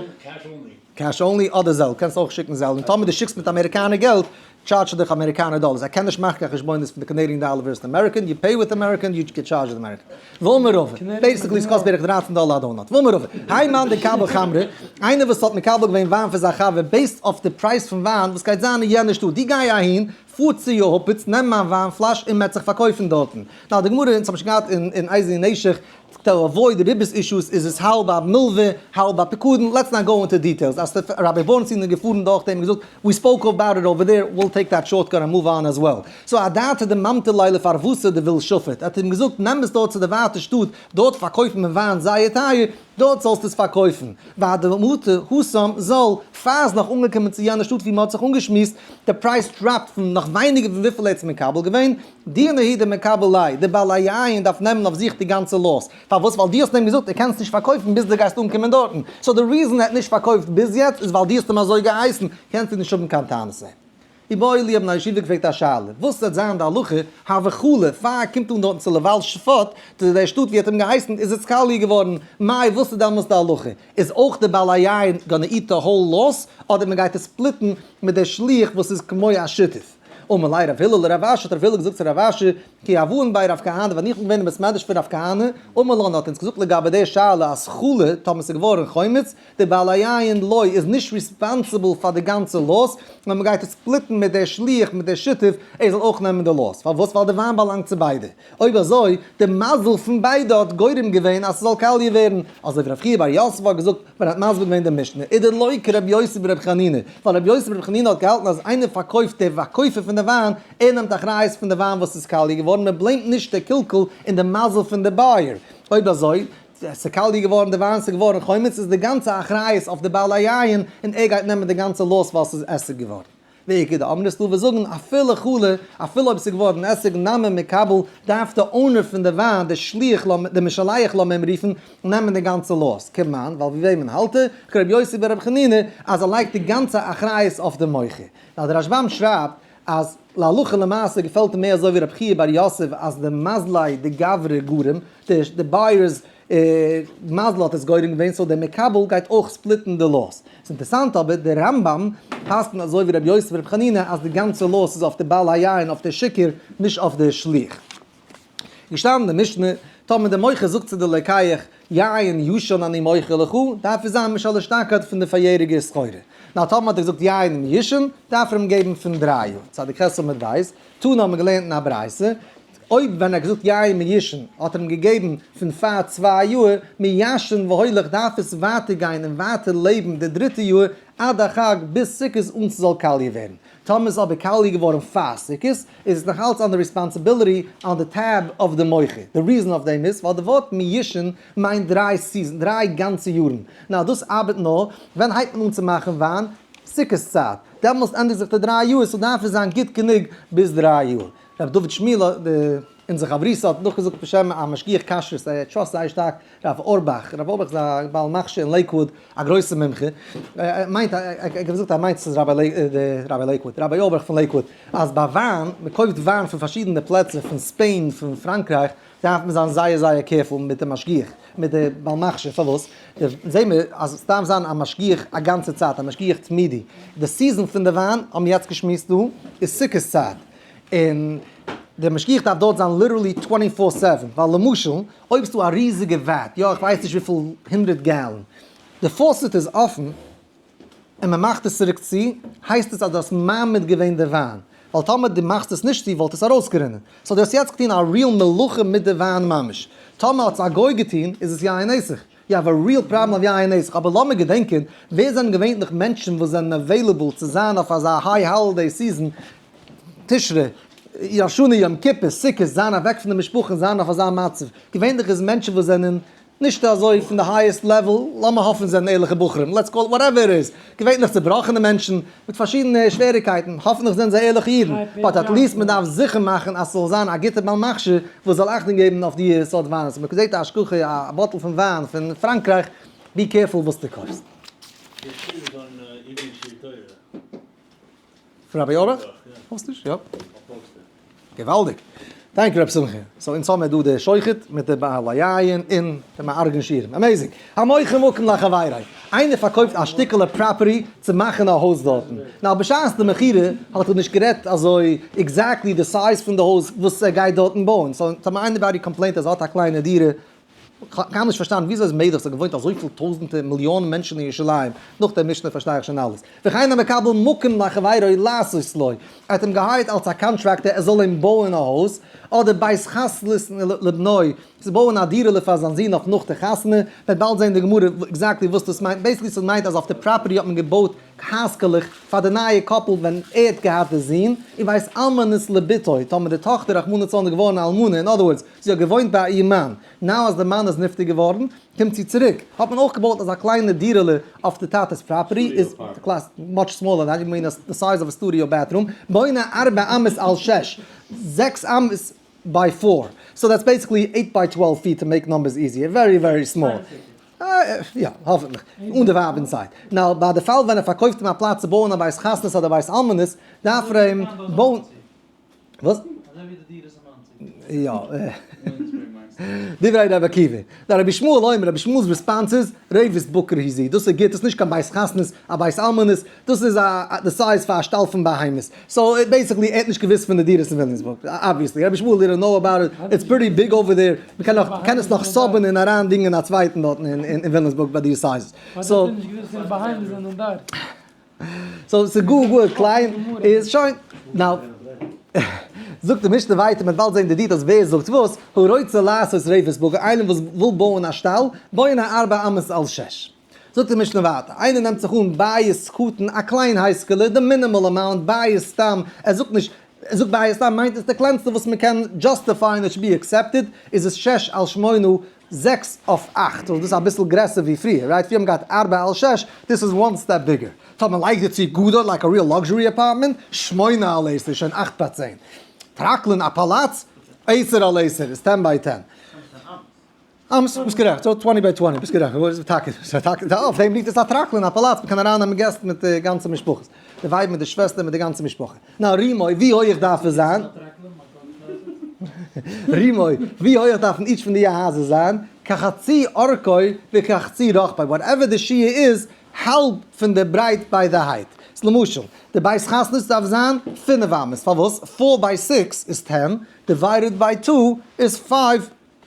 [SPEAKER 1] Cash only אדער Zelle, קענסט אויך שיקן Zelle, און טאמער דו שיקסט מיט אמעריקאנער געלט, charge ט ער דיך אמעריקאנער דאלערס, ער קען נישט מאכן קיין חשבונות פון די Canadian dollar versus American, you pay with American, you get charged with American. ואמר רבא, basically עס קאסט בערך 13 דאלער א donut. ואמר רבא, האי מאן דקביל חמרא, איינער וואס האט מקבל געווען וויין פון זיין חבר based אויף די פרייז פון וויין וואס גייט זיין אין יענע שטאט, דו גיי אהין, פאר צו יהפוץ, נעם מיין וויין פלאש און מ'עט זיך פארקויפן דארטן. נאר די גמרא, אונז האבן שוין געהאט אין איזהו נשך, to avoid ריבית issues איז עס האלב א מלווה האלב א פיקדון, let's not go into details, אז Rabbi בורנסטין איז געפארן דורך דעם און געזאגט we spoke about it over there, we'll take that shortcut and move on as well. So אדעתא דממטי ליה לפרוותא דוויל שפט, האט אים געזאגט נעם עס דארט צו די ווייטע שטאט, דארט פארקויפט מען וויין זייער טייער, דארט זאלסטו עס פארקויפן. ואדמטי התם זל, פאר איז נאך אנגעקומען צו יענע שטאט ווי מען האט זיך אנגעשמועסט, די פרייז drop ט פון נאך ווייניגער פון וויפיל ער האט עס מקבל געווען, דינא הוא דמקבל ליה, די בעל היין דארף נעמען אויף זיך די גאנצע loss, פארוואס? ווייל דו האסט אים געזאגט ער קען עס נישט פארקויפן ביז דו גייסט אנקומען דארטן, so די reason ער האט נישט פארקויפט ביז יעצט איז ווייל דו האסט אים אזוי געהייסן, קענסטו נישט האבן קיין טענות צו אים. איבעיא להו האבן א ישיבה געפרעגט א שאלה, וואס וועט זיין די הלכה, הוה חלי, פאר ער קומט אן דארטן צו לבל שפט, צו דער שטאט ווי ער האט אים געהייסן, איז עס קאליע געווארן, מאי וואס איז דעמאלס די הלכה, איז אויך די בעל היין gonna eat the whole loss, אדער מען גייט עס split ן מיט דער שליח וואס איז כמו א שותף. אמר ליה רב הלל לרב אשי, האט רב הלל געזאגט צו רב אשי, כי הוינן בי רב כהנא, ווען איך בין געווען אין בית מדרש פון רב כהנא, אמר לן האט אונז געזאגט לגבי די שאלה אז חלה, טאמער ס'איז געווארן חומץ, די בעל היין לא איז נישט responsible פאר די גאנצע loss, נאר מען גייט עס split ן מיט דער שליח מיט דער שותף, ער זאל אויך נעמען די loss. פארוואס? ווייל די וויין באלאנגט צו ביידע. אויב אזוי, די מזל פון ביידע האט גורם געווען אז ס'זאל קאליע ווערן, אזוי ווי רב חייא בר יוסף האט געזאגט ווען ער האט מסביר געווען די משנה, איז דלא כרבי יוסי ברבי חנינא, ווייל רבי יוסי ברבי חנינא האט געהאלטן אז איינער פארקויפט דער פארקויפער פון די וויין, ער נעמט אחריות פון די וויין וואס איז קאליע געווארן, מען blame ט נישט די קלקול און די מזל פון די buyer. אויב אזוי, ס'קאליע געווארן די וויין, ס'איז געווארן חומץ, איז די גאנצע אחריות אויף די בעל היין, און ער גייט נעמען די גאנצע loss ווייל ס'איז עסיג געווארן. ואיכא דאמרי ס'דא וואס זאגן אפילו חלה, אפילו אויב ס'איז געווארן עסיג נמי מקבל, דארף די owner פון די וויין, די שליח, די משלח לאמיר אים רופן, נעמען די גאנצע loss. כמאן, ווייל ווי וועמען האלט ער? כרבי יוסי ברבי חנינא, אז ער לייגט די גאנצע אחריות אויף די מוכר. ווייל די רשב"ם שרייבט אז להלכה למעשה געפעלט אים מער אזוי ווי רבי חייא בר יוסף אז די מזליה דגברא גרים, די buyer's מזל האט עס גורם געווען so דער מקבל גייט אויך split ן די loss. ס'איז אינטערסאנט אבער דער רמב"ם פסק'נט אזוי ווי רבי יוסי ברבי חנינא אז די גאנצע loss איז אויף די בעל היין אויף די שיכור נישט אויף די שליח. געשטאנען די משנה, טאמער די מוכר זאגט צו די לוקח יין ישן אני מוכר לך, דארף עס זיין משל אשתקד פון די פאריעריגע סחורה. נאר טאמער האט ער געזאגט יין מיושן, דארף ער אים געבן פון 3 יאר. צדיק ח' עמוד ב', תנא האט מען געלערנט אין א ברייתא, אויב ווען ער האט געזאגט יין מיושן האט ער אים געגעבן פון פאר 2 יאר, מישן והולך דארף עס ווייטער גיין און ווייטער לעבן די דריטע יאר עד החג ביז סוכות אן ס'זאל קאליע ווערן. טאמער איז אבער קאליע געווארן פאר סוכות, איז עס נאך אלץ אן די responsibility אן די tab אוו די מוכר. די reason אויף דעם איז ווייל די ווארט מיושן מיינט דריי season, דריי גאנצע יארן. נאר דאס ארבעט נאר ווען הייבט מען אן צו מאכן וויין? סוכות צייט. דעמאלסט ענדיגט זיך די 3 יאר, so דארף עס זיין גוט גענוג ביז 3 יאר. ר' דוד שמיל די אונזער חברותא האט נאכגעזאגט בשם א משגיח כשרות, ער trust זייער שטארק רב אורבאך, רב אורבאך איז א בעל מכשיר אין לעיקוואוד, א גרויסע מומחה, ער מיינט, ער האט געזאגט ער מיינט ס'איז Rabbi לעיקוואוד, Rabbi אורבאך פון לעיקוואוד, אז ביי וויין, מען קויפט וויין פון פארשידענע פלעצער, פון ספעין, פון פראנקרייך, דארף מען זיין זייער זייער careful מיט די משגיח, מיט די בעל מכשיר, פארוואס? זעהן מיר אז עס דארף זיין א משגיח א גאנצע צייט, א משגיח תמידי, די season פון די וויין, האבן מיר יעצט געשמועסט דא, איז סוכות צייט, און. דער משגיח דארף דארט זיין literally 24/7, ווייל למשל, אויב ס'דא א ריזיגע vat, יא איך ווייס נישט וויפיל הונדרעט gallon, די faucet איז אפן, און מען מאכט עס צוריק צו, הייסט עס אז דו האסט מעמיד געווען די וויין, ווייל טאמער דו מאכסט עס נישט צו וואלט עס ארויסגערינען, so דו האסט יעצט געטון א real מלאכה מיט די וויין ממש, טאמער האט עס א גוי געטון איז עס יין נסך, you have a real problem אויף יין נסך, אבער לאמיר געדענקען ווער זענען געווענליך מענטשן וואס זענען available צו זיין אויף אזא high holiday season, תשרי, ראש השנה, יום כיפור, סוכות, זיין אוועק פון די משפחה און זיין אויף אזא מצב, געווענליך איז מענטשן וואס זענען נישט אזוי פון די highest level, לאמיר האפן זענען ערליכע בחורים, let's call whatever it is, געווענליך צובראכענע מענטשן, מיט פארשידענע שוועריקייטן, האפנטליך זענען זיי ערליכע אידן, but at least מען דארף זיכער מאכן אז ס'זאל זיין א גוטע בעל מכשיר וואס זאל אכטונג געבן אויף די סארט וויין, אז מען זעט א השגחה א bottle פון וויין פון פראנקרייך, be careful וואס דו קויפסט.
[SPEAKER 3] די שיעור איז אן עידוד שיעור תורה.
[SPEAKER 1] פון רבי אורח? האסט נישט? יא. געוואלדיג! thank you רב שמחה. so אונז האמיר דא די שוחט מיט די בעל היין און די מארגן שיעורים. amazing! המוכר מקום לחבירו. איינער פארקויפט א שטיקעלע property צו מאכן א הויז דארטן. now בשעת די מכירה האט ער נישט גערעדט אזוי exactly די size פון די הויז וואס ער גייט דארטן בויען. so טאמער איינער complaint אז ער האט א קליינע דירה כ'האב נישט פארשטאנען וויאזוי איז מעגליך ס'האט געוואוינט אזויפיל טויזענטער מיליאנען מענטשן אין ירושלים, נאך דער משנה פארשטיי איך שוין אלעס. וכן המקבל מקום לחבירו לעשות לו, ער האט אים געהייערט אלס א contractor ער זאל אים בויען א הויז, אדער בית חתנות לבנו, צו בויען א דירה'לע פאר זיין זון אויף נאך די חתונה, מ'וועט באלד זען אין די גמרא exactly וואס דאס מיינט, basically ס'מיינט אז אויף די property האט מען געבויט הייזקעלעך פאר די נייע couple ווען ער האט געהאט די זון, ובית אלמנות לבתו, טאמער די טאכטער רחמנא לצלן איז געווארן א אלמנה, in other words, זי האט געוואוינט ביי איר מאן, now אז די מאן איז נפטר געווארן, קומט זי צוריק, האט מען אויך געבויט אזא קליינע דירה'לע אויף די טאטע'ס property, איז class much smaller than, I mean the size of a studio bathroom, בונה ארבע אמות על שש, 6 אמות by 4, so that's basically 8 by 12 feet to make numbers easier, very very small. יא, האפענטליך. אן די ווייב inside. now, ביי די פאל ווען ער פארקויפט אים א פלאץ צו בויען א בית חתנות אדער בית אלמנות, דארף ער אים בויען. וואס?
[SPEAKER 3] אזוי ווי די דירות אין מאנסי.
[SPEAKER 1] יא. דברי רבי עקיבא. דער רבי ישמעאל אומר, רבי ישמעאל'ס response איז, רבית בקר היא זו. דאס איז גוט, דאס איז נישט קיין בית חתנות, א בית אלמנות, דאס איז א די size פאר א שטאל פון בהמות. so basically ער האט נישט געוואוסט פון די דירות אין וויליאמסבורג. obviously. רבי ישמעאל didn't know about it. it's pretty big over there. מ'קען נאך, מ'קען עס נאך sub ן און אריין דינגען א צווייטן דארטן אין וויליאמסבורג ביי די sizes.
[SPEAKER 4] so. האט ער נישט געוואוסט פון בהמות זענען דארט.
[SPEAKER 1] so ס'איז גאר גאר קליין, איז שוין. now, זאגט די משנה ווייטער, מ'וועט באלד זען די details ווער זאגט וואס, הרוצה לעשות רפת בקר, איינער וואס וויל בויען א שטאל, בונה ארבע אמות על שש. זאגט די משנה ווייטער, איינער נעמט זיך אן בית קטן, א קליין הייזקעלע, די minimal amount, בית סתם, ער זאגט נישט, ער זאגט בית סתם מיינט עס די קלענסטע וואס מ'קען justify ען it should be accepted, איז עס שש על שמונה, 6 אויף 8, so דאס איז אביסל גרעסער ווי פריער, right? פריער האבן געהאט 4 על 6, this is one step bigger. טאמער לייגט איר צו גדול, like a real luxury apartment, 8 על 10, שוין 8 ביי 10. טרקלין א פאלאץ, 10 על 10, איז 10 by 10. אמות, ביסט גערעכט, so 20 by 20, ביסט גערעכט, וואס איז טאקע, ס'איז טאקע, אויף דעם ליגט עס א טרקלין, א פאלאץ, מ'קען ארייננעמען געסט מיט די גאנצע משפחות, די ווייב מיט די שוועסטער מיט די גאנצע משפחה. נא רימוי, ווי הויעך דארף עס זיין? רימוי, ווי הויעך דארפן each פון די הייזער זיין? כחצי אורכו וכחצי רחבו, whatever די שיעור איז, האלב פון די ברייט ביי די height. so למשל, די בית חתנות דארף זיין 5 אמות, פארוואס? 4 by 6 איז 10, divided by 2 איז 5,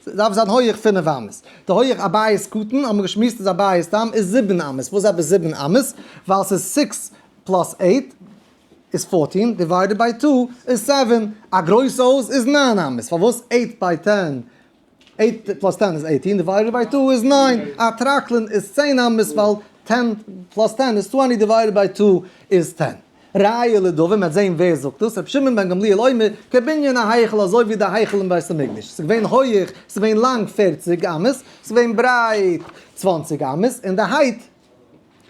[SPEAKER 1] דארף זיין הויעך 5 אמות. די הויעך א בית קטן, האבן מיר געשמועסט איז א בית סתם, איז 7 אמות. וואס איז אבער 7 אמות? ווייל ס'איז 6 plus 8 איז 14, divided by 2 איז 7. א גרויסע הויז איז 9 אמות. פארוואס? 8 by 10, 8 plus 10 איז 18, divided by 2 איז 9. א טרקלין איז 10 אמות, ווייל 10 plus 10 איז 20, divided by 2 איז 10. ראיה לדבר, מ'וועט זען ווער זאגט דאס, רבי שמעון בן גמליאל אומר, כבנין ההיכל, אזוי ווי די היכל אין בית המקדש. ס'איז געווען הויעך, ס'איז געווען לאנג 40 אמות, ס'איז געווען ברייט 20 אמות, און די height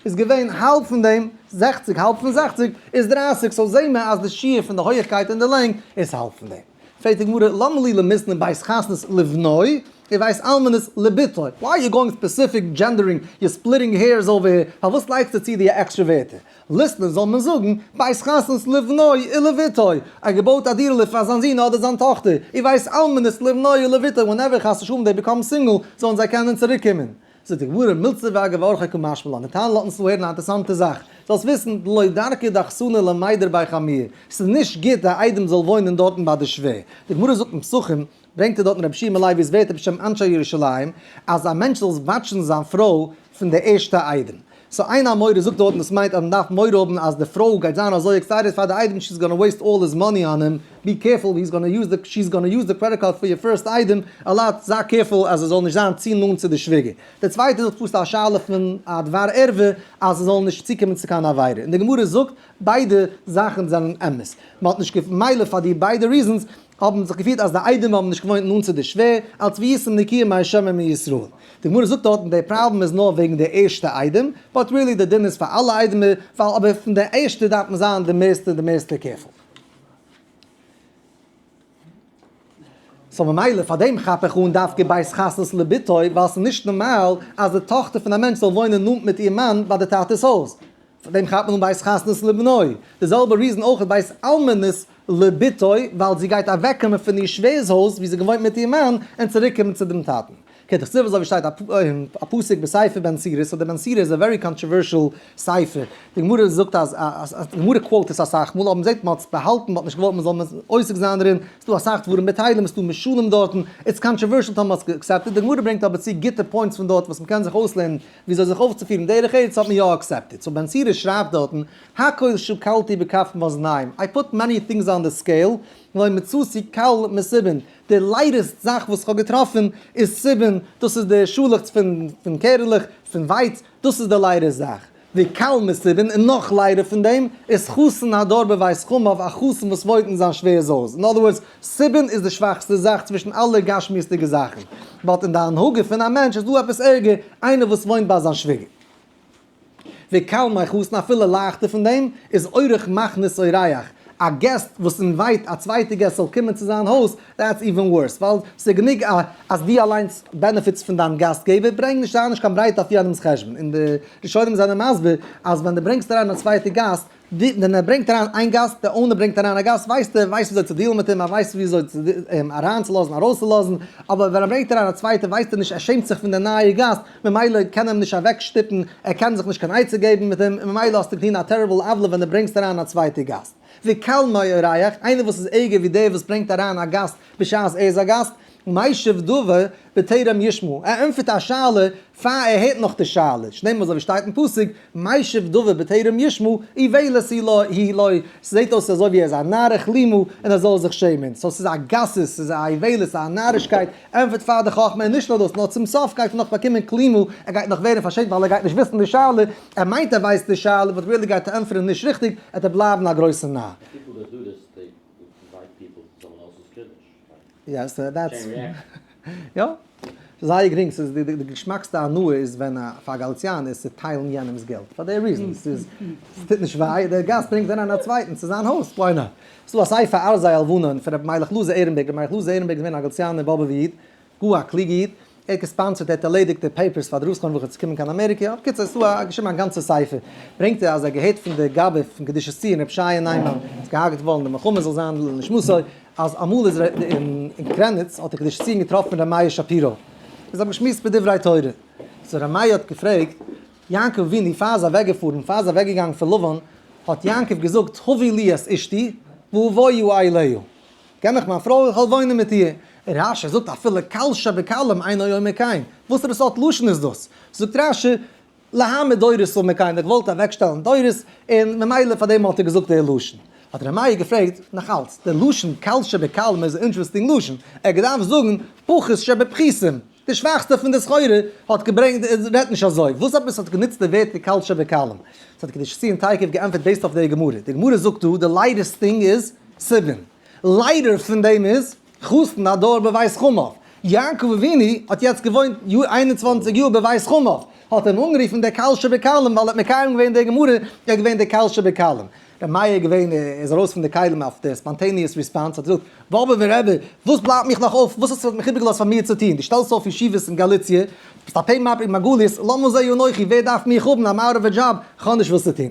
[SPEAKER 1] איז געווען האלב פון דעם, 60, האלב פון 60 איז 30, so זעהן מיר אז די שיעור פון די הויעכקייט און די לענג איז האלב פון דעם. פרעגט די גמרא, למה לי למיתנא בית חתנות לבנו, ובית אלמנות לבתו? Why are you going specific gendering, you're splitting hairs over here, פארוואס לייגסטו צו די עקסטרע ווערטער? ליתני זאל מען זאגן, בית חתנות לבנו ולבתו, ער געבויט א דירה'לע פאר זיין זון אדער זיין טאכטער, ובית אלמנות לבנו ולבתו, whenever חס ושלום they become single, זאלן זיי קענען צוריק קומען. זאגט די גמרא, מילתא ואגב אורחיה קא משמע לן, די תנא לאזט אונז הערן א אינטערעסאנטע זאך, זאלסט וויסן, דלא דרכא דחתנא למידר בי חמוה, ס'איז נישט גוט א איידעם זאל וואוינען דארטן ביי די שווער. די גמרא זאגט אין פסחים, ברענגט ער דארטן רבי יהושע בן לוי'ס ווערטער בשם אנשי ירושלים, אז א מענטש זאל וואטשן זיין פרוי פון די ערשטע איידעם. so איין אמורא זאגט דארטן דאס מיינט אז מען דארף מורא האבן אז די פרוי גייט זיין אזוי excited פאר די איידעם she's gonna waste all his money on him, be careful he's gonna use the she's gonna use the credit card for your first איידעם a lot, זיי careful אז עס זאל נישט זיין צו נאנט צו די שוויגער. די צווייטע זאגט פשוט א שאלה פון א דבר ערווה אז עס זאל נישט צוקומען צו קיין עבירה. און די גמרא זאגט ביידע זאכן זענען אמת. מען האט נישט מילא פאר די ביידע reasons האבן זיך געפירט אז די איידעמער האבן נישט געוואוינט נאנט צו די שווער, אלץ והייתם נקיים מה' ומישראל. די גמרא זאגט דארטן די פראבלעם איז נאר וועגן די ערשטע איידעם, but really די דין איז פאר אלע איידעמער, ווייל אבער פון די ערשטע דארף מען זיין די מערסטע די מערסטע careful. so ממילא פאר דעם כאפ איך אן דווקא בית חתנות לבתו, ווייל ס'איז נישט נארמאל אז די טאכטער פון א מענטש זאל וואוינען נאנט מיט איר מאן ביי די טאטע'ס הויז. פאר דעם כאפט מען אן בית חתנות לבנו. די זעלבע reason אויך בית אלמנות לבתו, ווייל זי גייט אוועקקומען פון איר שווער'ס הויז ווי זי געוואוינט מיט איר מאן און צוריקקומען צו דעם טאטן. כדכתיב אזוי ווי שטייט א פסוק בספר בן סירא, so דער בן סירא איז א very controversial ספר, די גמרא זאגט אז די גמרא quote עס אסאך מאל אבער מ'זעט מ'האט עס באהאלטן מ'האט נישט געוואלט מ'זאל עוסק זיין דערין, ס'דא אסאך דברים בטלים ס'דא משלים דארטן, it's controversial טאמער מ'האט עס accepted, די גמרא ברענגט אבער צו גוטע points פון דארט וואס מ'קען זיך אויסלערנען וויאזוי זיך אויפצופירן, דרך ארץ האט מען יא accepted, so בן סירא שרייבט דארטן, הכל שקלתי בכף מאזניים, I put many things on the scale, ולא מצאתי קל מסובין, די lightest זאך וואס כ'האב געטראפן איז סובין, דאס איז די שאלעכץ פון קערעלעך פון ווייץ, דאס איז די lightest זאך. וקל מסובין, און נאך לייטער פון דעם, איז חתן הדר בבית חמיו, א חתן וואס וואוינט אין זיין שווער'ס הויז. אין other words, סובין איז די שוואכסטע זאך צווישן אלע גשמיות'דיגע זאכן. but אין די הנהגה פון א מענטש איז דא עפעס ערגער, איינער וואס וואוינט ביי זיין שוויגער. וקל מחתן אפילו לייכטער פון דעם איז אורח מכניס אורח, א guest וואס invite א צווייטע guest זאל קומען צו זיין הויז, that's even worse, ווייל ס'איז גענוג אז דו אליינס benefits פון דיין גאסט געבער, ברענג נישט זיי נישט קיין ברייט אויף יענעמ'ס חשבון, און די ראשונים זענען מסביר אז ווען דו ברענגסט אריין א צווייטע גאסט, ווען ער ברענגט אריין איין גאסט, דער owner ברענגט אריין א גאסט, ווייסט ער ווייסט וויאזוי צו deal ן מיט אים, ער ווייסט וויאזוי אים אריינצולאזן ארויסצולאזן, אבער ווען ער ברענגט אריין א צווייטע ווייסט ער נישט, ער שעמט זיך פון דער נייער גאסט, ממילא קען ער אים נישט אוועקשטופן, ער קען זיך נישט קיין עצה געבן מיט אים, און ממילא האסטו געטון א terrible עוולה ווען דו ברענגסט אריין א צווייטע גאסט. וקל מאורח, איינער וואס איז ערגער ווי דער וואס ברענגט אריין א גאסט בשעת ער איז א גאסט, משיב דבר בטרם ישמעו, ער ענטפערט א שאלה פאר ער הערט נאך די שאלה, שנאמר אזוי ווי שטייט אין פסוק, משיב דבר בטרם ישמעו, איוולת היא לו, ס'זעט אויס אזוי ווי ער איז א נאר הכלימו און ער זאל זיך שעמען, so ס'איז א גסות, ס'איז א איוולת, א נארישקייט, ענטפערט פאר די חכמה, און נישט נאר דאס, נאר צום סוף גייט ער נאך באקומען כלימה, ער גייט נאך ווערן פארשעמט ווייל ער גייט נישט וויסן די שאלה, ער מיינט ער ווייסט די שאלה, but really גייט ער ענטפערן נישט ריכטיג, עט ער בלייבן א גרויסע נאר. Yes, that's יא, זייער גרינג, ס'איז די געשמאקסטע הנאה איז ווען א פאר גאליציאנער איז צו טיילן יענעמ'ס געלט, פאר די reason, ס'איז ס'טוט נישט וויי, דער גאסט ברענגט אריין א צווייטן צו זיין הויז, why not? ס'דא א ספר ארזי הלבנון פון רבי מיילעך לוזר עהרנבערג, רבי מיילעך לוזר עהרנבערג איז געווען א גאליציאנער באבובער איד, גאר א קלוגע איד, ער האט גע sponsored, ער האט ערלעדיגט די papers פאר די רוסלאנד וועלכע צו קומען קיין אמעריקע, בקיצור ס'דא א געשריבן א גאנצע ספר, ברענגט ער אז ער האט געהערט פון די גבאי פון קדושת ציון רבי שייע ניימאן, איז געהארגעט געווארן די מלחמה זאל זיין לנשמתו, אז אמאל איז אין קרעניץ האט דער קדושת ציון געטראפן ר' מאיר שפירא, און זיי האבן געשמועסט בדברי תורה, so ר' מאיר האט געפרעגט יעקב אבינו פאר איז אוועקגעפארן, פאר איז אוועקגעגאנגען פון לבן, האט יעקב געזאגט הבו לי את אשתי ואבוא אליה, געב מיך מיין פרוי איך וועל וואוינען מיט איר, און רש"י זאגט אפילו קל שבקלים אינו אומר כן, וואסערע סארט לשון איז דאס? זאגט רש"י, להעמיד דורות אומר כן, ער געוואלט אוועקשטעלן דורות, און ממילא פאר דעם האט ער געזאגט די לשון. האט ר' מאיר געפרעגט, נאך אלץ, די לשון קל שבקלים איז א interesting לשון, ער האט געדארפט זאגן פחות שבפחותים, די שוואכסטע פון די סחורה האט געברענגט, רעדט נישט אזוי, וואס עפעס האט גענוצט די ווערטער קל שבקלים? ס'האט קדושת ציון תיכף געענטפערט based אויף די גמרא, די גמרא זאגט דא די lightest thing איז סובין, לייטער פון דעם איז חתן הדר בבית חמיו, יעקב אבינו האט יעצט געוואוינט 21 יאר בבית חמיו, האט אים אנגערופן דער קל שבקלים ווייל ער האט מקיים געווען די גמרא, ער איז געווען דער קל שבקלים. ר' מאיר איז געווען, ער איז ארויס פון די כלים אויף די spontaneous response, האט געזאגט, באבובער רבי, וואס בלייבט מיך נאך אויף, וואס האסטו מיך איבערגעלאזט פאר מיר צו טון, דו שטעלסט אויף ישיבות אין גאליציע, ביסט א פה מפיק מרגליות, למה זה אנכי, ווער דארף מיך האבן, I'm out of a job, כ'האב נישט וואס צו טון.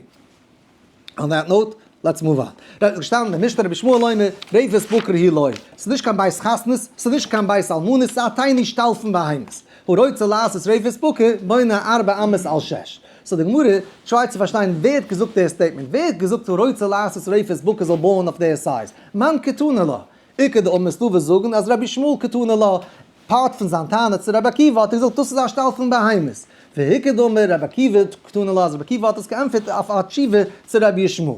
[SPEAKER 1] On that note, let's move on. דארט איז געשטאנען די משנה רבי ישמעאל אומר, רפת בקר היא לו. ס'איז נישט קיין בית חתנות, ס'איז נישט קיין בית אלמנות, ס'איז א tiny שטאל פון בהמות. הרוצה לעשות רפת בקר, בונה ארבע אמות על שש. So די גמרא try ט צו פארשטיין ווער האט געזאגט די statement, ווער האט געזאגט הרוצה לעשות רפת בקר זאל בויען אויף די size? מאן קתני לה. איכא דאמרי ס'דא וואס זאגן אז רבי ישמעאל קתני לה, part פון זיין טענה צו רבי עקיבא האט ער געזאגט דאס איז א שטאל פון בהמות. ואיכא דאמרי רבי עקיבא קתני לה אז רבי עקיבא האט עס געענטפערט אויף א תשובה צו רבי ישמעאל.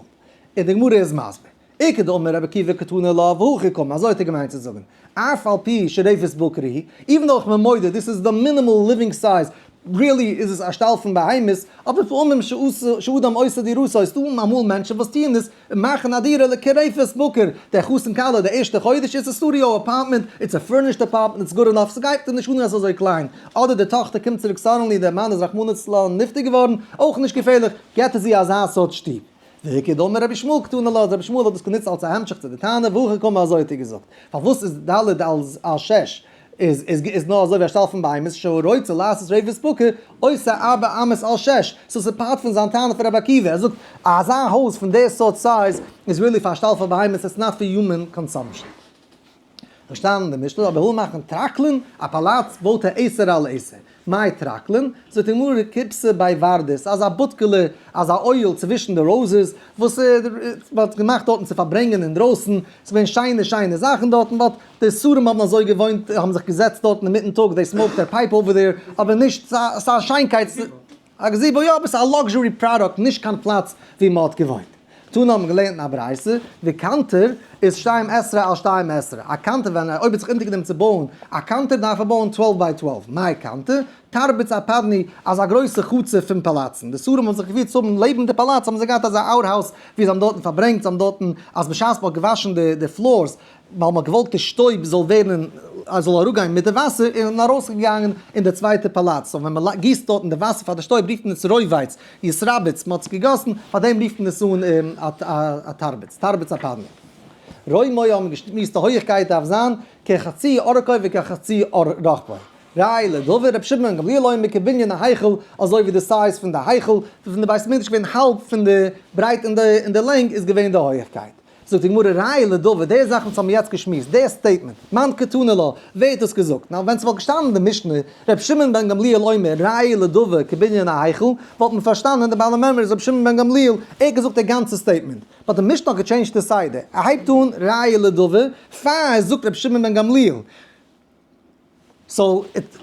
[SPEAKER 1] און די גמרא איז מסביר. איכא דאמרי רבי עקיבא קתני לה והכי קאמר אזוי האט ער געמיינט צו זאגן. אף על פי שרפת בקר היא, even though איך בין מודה this is the minimal living size, really איז עס א שטאל פון בהמות, אבער פעמים שאדם עושה דירתו איז דא אמאל מענטשן וואס טוען עס און מאכן א דירה כרפת בקר, דער חתן כלה די ערשטע חודש איז א studio apartment, it's a furnished apartment, it's good enough, ס'גייט אים נישט אן אז ס'איז אזוי קליין, אדער די טאכטער קומט צוריק suddenly דער מאן איז רחמנא לצלן נפטר געווארן, אויך נישט געפערליך, געט ער זי אזא סארט שטוב. ואיכא דאמרי רבי ישמעאל קתני לה, אז רבי ישמעאל האט דאס גענוצט אלס א המשך צו די טענה, והכי קאמר אזוי האט ער געזאגט. פארוואס איז ד' על שש איז איז איז נאר אזוי ווי א שטאל פון בהמות שהרוצה לעשות רפת בקר עושה ארבע אמות על שש, so ס'איז part פון זיין טענה פון רבי עקיבא, ער זאגט אזא הויז פון די סארט size איז really פאר א שטאל פאר בהמות it's not for human consumption. פארשטאנען די משנה, אבער ער וויל מאכן טרקלין, א פאלאץ בויט ער עשר על עשר. מאי טרקלין? זאגט די גמרא כיפסה בי ורדות, אזא בודקעלע, אזא אוהל צווישן די roses, וואס מען האט געמאכט דארטן צו פארברענגען אינדרויסן, ס'איז געווען שיינע שיינע זאכן דארטן, but די שרים האבן אזוי געוואוינט, האבן זיך געזעצט דארטן אינמיטן טאג, they smoked their pipe over there, אבער נישט, ס'איז א שיינקייט, א gazebo יא, אבער ס'איז א luxury product, נישט קיין פלאץ ווי מען האט געוואוינט. תנא האבן געלערנט אין א ברייתא, די קנטר איז שתים עשרה על שתים עשרה, א קנטר ווען אויב האט זיך אונטערגענומען צו בויען א קנטר דארף ער בויען 12 by 12, מאי קנטר? תרביץ אפדני אזא גרויסע חצר פון פאלאצן, די שרים האבן זיך געפירט צו האבן לעבן די פאלאץ האבן זיי געהאט אזא outhouse ווי זיי האבן דארטן פארברענגט, זיי האבן דארטן אז בשעת מען האט געוואשן די floors ווייל מ'האט געוואלט די שטויב זאל ווערן זאל אראפגיין מיט די וואסער און ארויסגעגאנגען אין די צווייטע פאלאץ, so ווען מ'גיסט דארטן די וואסער פאר די שטויב רופט מען עס רובץ, יתרבץ, מ'האט עס געגאסן, פאר דעם רופט מען עס אן א תרביץ, תרביץ אפדנא. רומו האבן געשמועסט די הויעכקייט דארף זיין כחצי ארכו וכחצי רחבו. ראי' לדבר, רבי שמעון בן גמליאל אומר כבנין ההיכל, אזוי ווי די size פון די היכל פון די בית המקדש געווען האלב פון די ברייט און די לענג איז געווען די הויעכקייט. זאגט די גמרא ראי' לדבר, די זאך וואס האבן מיר יעצט געשמועסט, די statement, מאן קתני לה, ווער האט דאס געזאגט? נו, ווען ס'וואלט געשטאנען אין די משנה, ר' שמעון בן גמליאל אומר, ראי' לדבר כבנין ההיכל, וואלט מען פארשטאנען די בעל המימרא איז ר' שמעון בן גמליאל, ער האט געזאגט די גאנצע statement. But די משנה האט גע change ט די סדר, ער הייבט אן ראי' לדבר, פאר ער זאגט ר' שמעון בן גמליאל. So,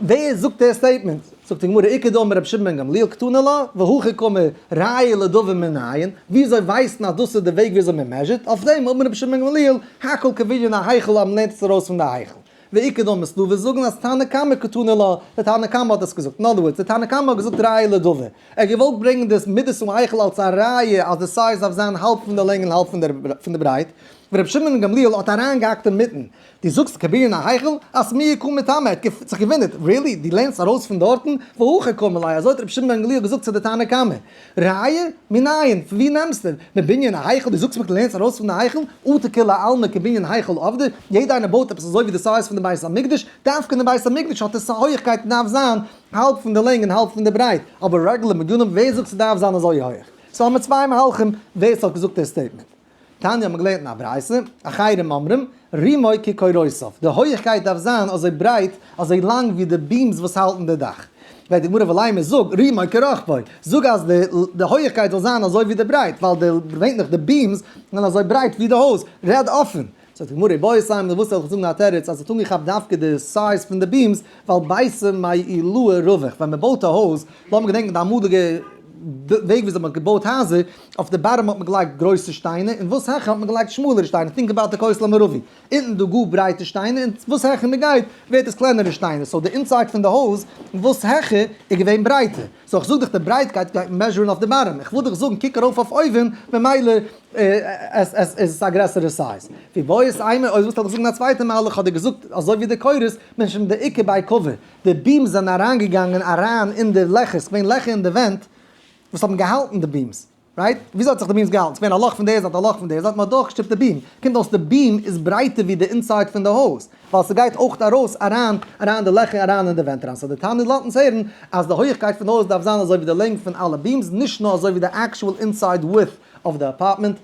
[SPEAKER 1] ווער זאגט די statement? זאגט די גמרא, איכא דאמרי רבי שמעון בן גמליאל קתני לה, והכי קאמר ראיה לדבר מנין, וויאזוי ווייסט מען אז דאס איז די וועג וויאזוי מען measure ט? אויף דעם אמר רבי שמעון בן גמליאל, הכל כבנין ההיכל אז מען לערנט עס ארויס פון די היכל. ואיכא דאמרי ס'דא וואס זאגן אז תנא קמא קתני לה, די תנא קמא האט עס געזאגט. אין other words, די תנא קמא האט געזאגט ראיה לדבר. ער האט געוואלט ברענגען די מידת ההיכל אלס א ראיה אז די size דארף זיין האלב פון די לענג און האלב פון די ברייט. ורבי שמעון בן גמליאל האט אריינגעהאקט אינמיטן, דו זאגסט כבנין ההיכל? אסמויי קא מתמה, ער האט זיך געוואונדערט, really? דו לערנסט ארויס פון דארטן? והכי קאמר ליה, אזוי האט רבי שמעון בן גמליאל געזאגט צו די תנא קמא. ראיה? מנין? פון ווי נעמסטו? מבנין ההיכל? דו זאגסט מיר דו לערנסט ארויס פון די היכל? אטו כולי עלמא כבנין היכל עבדי, יעדע איינער בויט עפעס אזוי ווי די size פון די בית המקדש, דווקא אין די בית המקדש האט עס א הויעכקייט און דארף זיין האלב פון די לענג און האלב פון די ברייט, אבער רעגולער בנינים ווער זאגט ס'דארף זיין אזוי הויעך? So האמיר צוויי מהלכים ווער ס'האט געזאגט די statement. תניא האט מען געלערנט אין א ברייתא, אחרים אומרים, רומו כקורותיו, די הויעכקייט דארף זיין אזוי ברייט, אזוי לאנג ווי די beams וואס האלטן די דאך. גייט די גמרא ולימא זאג, רומו כרחבו, זאג אז די הויעכקייט זאל זיין אזוי ווי די ברייט, ווייל די געווענליך די beams זענען אזוי ברייט ווי די הויז, רעד אפען. זאגט די גמרא איבעית אימא, וואס זאל איך זאגן א תירוץ אז עס האט אנגעכאפט דווקא די size פון די beams, ווייל ביתא מעילאי רווח, ווען מען בויט א הויז, לאמיר געדענקן די אמאליגע וועג וויאזוי מען האט געבויט הייזער, אויף די bottom האט מען געלייגט גרויסע שטיינער, און וואס העכער האט מען געלייגט שמאלערע שטיינער, think about די כותל המערבי, אונטן דא גאר ברייטע שטיינער, און וואס העכער מען גייט ווערט עס קלענערע שטיינער, so די inside פון די הויז וואס העכער איז געווען ברייטער, so איך זאג דיך די ברייטקייט גייט מען measure ן אויף די bottom, איך וויל דיך זאגן קוק ארויף אויף אויבן, ממילא עס איז א גרעסערע size. ואיבעית אימא, אויב ווילסטו זאגן א צווייטע מהלך האט ער געזאגט אזוי ווי די קורות, משום דאיכא בי קווי, די beams זענען אריינגעגאנגען אריין אין די לעכער, ס'געווען לעכער אין די ווענט וואס האבן געהאלטן די beams, right? וויאזוי האט זיך די beams געהאלטן? ס'געווען א לאך פון די זייט א לאך פון די זייט, מ'האט דורכגעשטופט די beam, קומט אויס די beam איז ברייטער ווי די inside פון די הויז, ווייל ס'גייט אויך ארויס אריין אריין די לעכער אריין אין די ווענט אריין, so די תנא לאזט אונז הערן אז די הויעכקייט פון די הויז דארף זיין אזוי ווי די לענג פון אלע beams, נישט נאר אזוי ווי די actual inside width of the apartment.